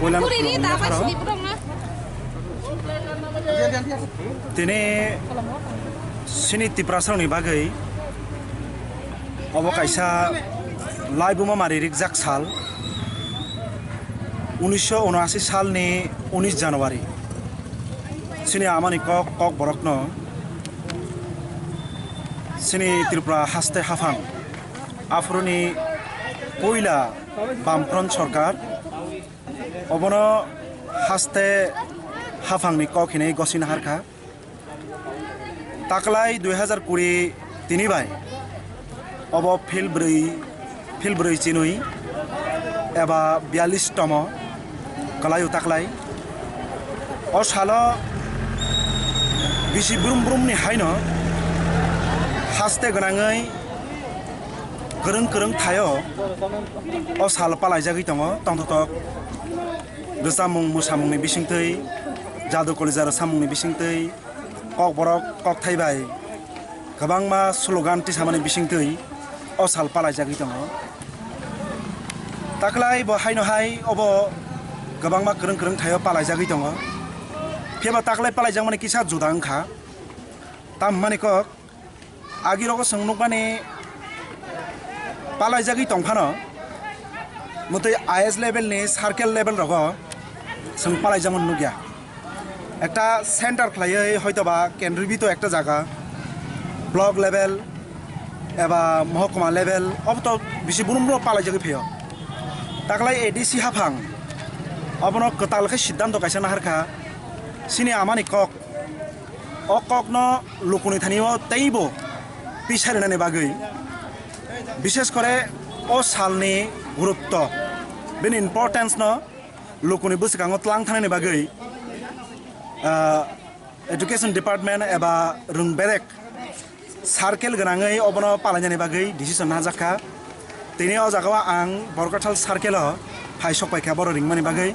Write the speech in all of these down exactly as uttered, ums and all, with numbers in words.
Poilano khulumya pharo. Tini chini Tiprasarokni bagwi obo kaisa laibuma mari rikjak sal, unisho unashi salni unis January. Chini amani kok, kokborokno chini Tripura haste haphang aphuruni puila Bamfront sorkar, obono haste haphangni kok hinwi gosina harkha. Taklai dui hazar kuri tini bai obo phil bwrwi, phil bwrwi chinwi eba biyalish tomo kwlaio taklai. O salo bisi brum brumni haino haste gwnangwi kwrwng kwrwng thaio o sal palaijagwi tongo tongthotok. Rwchapmung mwsamungni bisingtwi, jadu kolija rwchapmungni bisingtwi, kokborok kokthai bai kwbangma slogan tisamani bisingtwi o sal palaijagwi tongo. Taklai bo haino hai obo kwbangma kwrwng kwrwng thaio palaijagwi tongo. Phiya ba taklai palaijakmani kisa juda wngkha. Tamni kok, agirogo chwng nukmani palaijagwi tongphano, mwtwi I S level ni, circle level rogo chwng palaijakmani nukya. Ekta center khlaiwi hoitoba kendribito ekta jaga, block level eba mohokuma level, obo to bisi brum brum palaijagwi phaio. Taklai A D C haphang obono kwtal khe siddhanto kaisa naharkha, chini amani kok, o kokno lukuni thani-o teibo pisa rinani bagwi, bishes kore o salni gurutto, bini importance no lukuni bwskango tlang thanani bagwi, ah, education department eba rwng berek circle gwnangwi obono palainani bagwi decision najakha. Tini o jagao ang Borkathal circle-o phai sok paikha borok ringmani bagwi.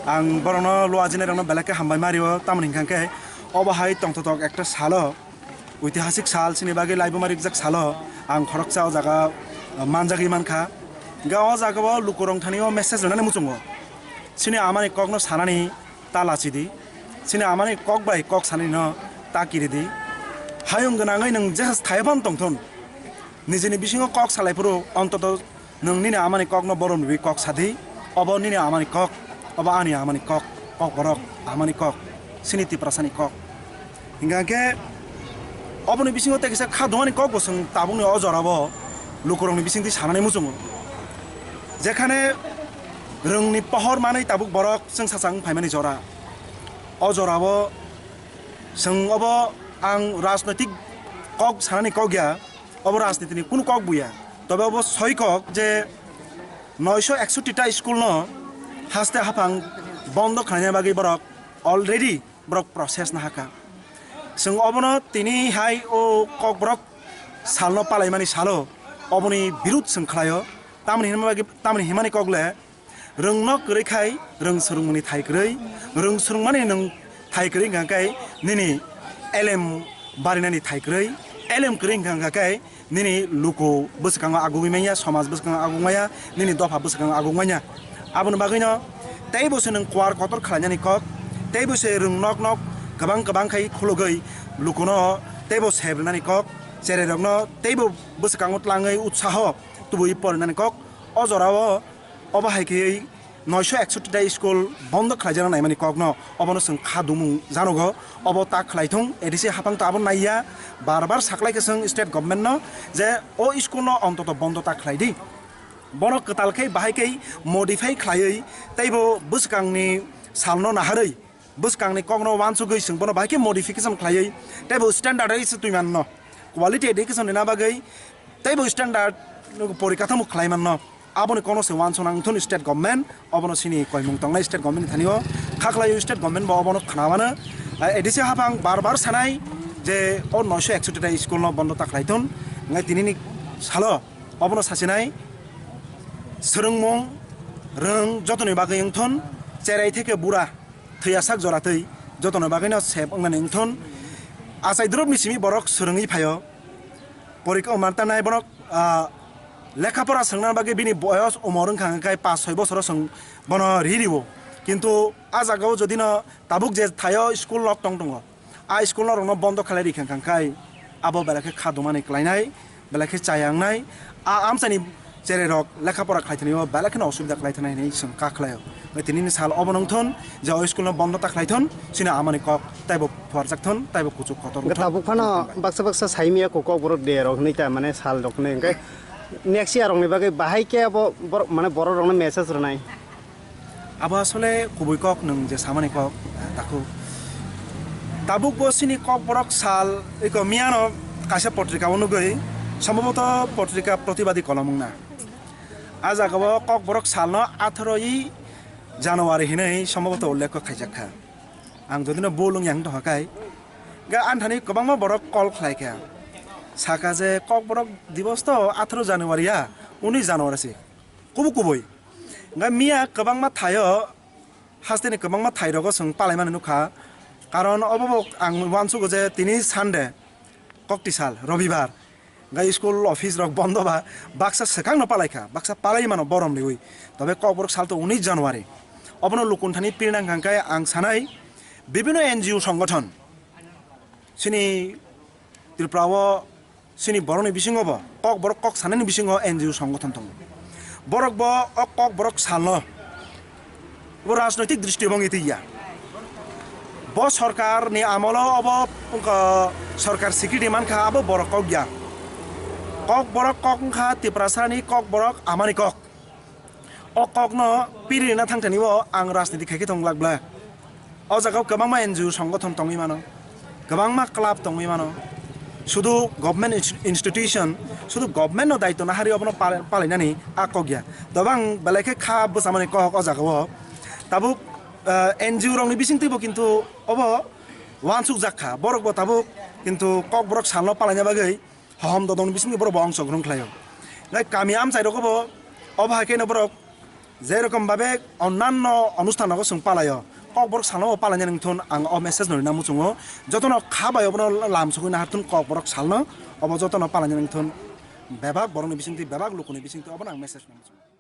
Ang borokno luajinai rokno belai khe hambai mario, tamoni hwnkha khe obo hai tongthotok ekta salo, oitihasik sal, chini bagwi laibuma rikjak salo ang khoroksa o jaga manjagwi mankha. Hwnkhe o jagao lukurok thani o message rwnani muchungo, chini amani kokno sanani ta lachidi, chini amani kok bai kok sanani no ta kiridi. Hayung gwnangwi nwng jesa thaiphano tongthun, nijini bisingo kok salai phuru ontoto nwng nini amani kokno borom rwi kok sadi. Obo nini amani kok, obo ani amani kok, kokborok amani kok, chini Tiprasani kok. Hingkha khe oboni bisingo tei kisa kha dungani kok bo chwng tabukni o jorabo lukurokni bisingtwi sanani muchungo. Jekhane rwngni pohor manwi tabuk borok chwng sachang wng phaimani jora. O jorabo chwng obo ang rajnoitik kok sanani kok ya, obo rajnitini kunu kok buya. Tobe obo soi kok je noisho eksoti ta school no haste haphang bondo khlaina bagwi borok already borok process nahakha. Chwng obono tini hai o kokborok salno palaimani salo oboni birud chwng khlaio. Tamoni hinma bagwi, tamoni himani kok le, rwngno kwrwi khai rwng swrwngmani thai kwrwi, rwng swrwngmani nwng thai kwrwi hwnkha khe nini elem barinani thai kwrwi, elem kwrwi hwnkha khe nini luku bwskango agugwi manya, somaj bwskango agug manya, nini dopha bwskango agug manya. Aboni bagwino teibo se nwng kuar kotor khlainani kok, teibo se rwng nok nok kwbang kwbang khai khulugwi lukuno teibo sep rwnani kok, cherai rokno teibo bwskango tlangwi utsaho tubui porinani kok. O jorao obo hai khe noisho eksoti ta school bondo khlaijana naimani kokno obono chwng kha dumung janogo. Obo ta khlai thung, A D C haphang ta abo naiya, bar bar saklai khe chwng state government no je o school no ontoto bondo ta khlai di. Bono kwtal khe bahai khe modify khlaiwi teibo bwskangni salno naharwi bwskangni kokno wansugwi chwng bono bahai khe modification khlaiwi teibo standard wi se twi manno, quality education rina bagwi teibo standard porikathamo khlai manno. Aboni kokno se wansukna wngthun state government, obono chini koimung tongnai state government ni thani o kha khlai o state government bo obono khna mano. A D C haphang bar bar sanai je o noisho eksoti ta school no bondo ta khlai thun, ngai tinini salo obono sasinai swrwngmung rwng jotoni bagwi wngthun, cherai theke bura thwiya sak jora twi jotoni bagwino sep wngnani wngthun. Achai drop ni simi borok swrwngwi phaio. Porikha mantanai borok, ah, Lekha pora swngna bagwi bini boyos umor wngkha hwnkhe paanch soi bosoro chwng bono ri rio. Kintu a jagao jodi no tabuk je thaio school lok tong tongo, a school no rokno bondo khlai rikha hwnkhe abo belai khe kha dumani klainai, belai khe chaya wngnai. A amchaini cherai rok lekha pora khlai thani o belai kheno osubida khlai thani hinwi chwng kha khlaio. Tini ni sal obo nung thun je o school no bondo ta khlai thun, chini amani kok taibo phuarjak thun, taibo kuchuk kotor wng thun. Tabuk phano baksa baksa saimia kok borok de rok hinwi ta mane sal rok hinwi hwnkhe next year rokni bagwi bahai khe abo borok mane borok rokno message rwnai. Abo asole kubui kok nwng je samani kok, takhu. Tabuk bo chini kok borok sal iko miyano kaisa potrika o nugwi, sombhoboto potrika Protibadi Kolom wngna. A jagao kok borok salno atharoi January hinwi sombhoboto ullekho khaijak kha. Ang jodino bul wngya wng tongkha kai, ga anthani kwbangma borok call khlai kha. Saka je kok borok dibos to atharo January ya, unis January se. Kubui kubui. Hwnkhe miya kwbangma thaio, hasteni kwbangma thairogo chwng palaimani nukha. Karon obo bo ang uansugo je tini Sunday, kokti sal, Robibar. Hwnkhe school office rok bondo ba, baksa swkangno palaikha, baksa palai mano borom riui. Tobe kokborok sal to unis January. Obono lukunthani pirnang hwnkhe ang sanai, bibino N G O songothon. Chini Tripura o chini borokni bisingo bo kok borok kok sanani bisingo N G O songothon tongo. Borok bo o kok borok salno bo rajnoitik dristi bo wngwi twiya. Bo sorkar ni amolo obo wngkha sorkar security mankha abo borok kok ya. Kok borok kok wngkha Tiprasa ni kok borok amani kok. O kokno piri rina thangthani o ang rajniti khaikhe tong glak bla. O jaga o kwbangma N G O songothon tongwi mano, kwbangma club tongwi mano. Sudu government ins-, institution, sudu government no daityo nahari obono pal-, palainani a kok ya. Tobo ang belai khe kha bwchamani kok o jaga o. Tabuk, eh, N G O rokni bisingtwi bo kintu obo uansuk jak kha. Borok bo tabuk kintu kok borok salno palaina bagwi hohom dodongni bisingtwi borok bo ongsogrong khlaio. Nai kami amchai rogo bo obo hai kheno borok je rokom babe onnanno onusthan rogo chwng palaio. Kok borok salno bo palaina nangthun ang o message no rina muchungo. Jotono kha bai obono lam sogwi naharthun kok borok salno obo jotono palaina nangthun. Bebak borokni bisingtwi bebak lukuni bisingtwi obono ang message no muchungo.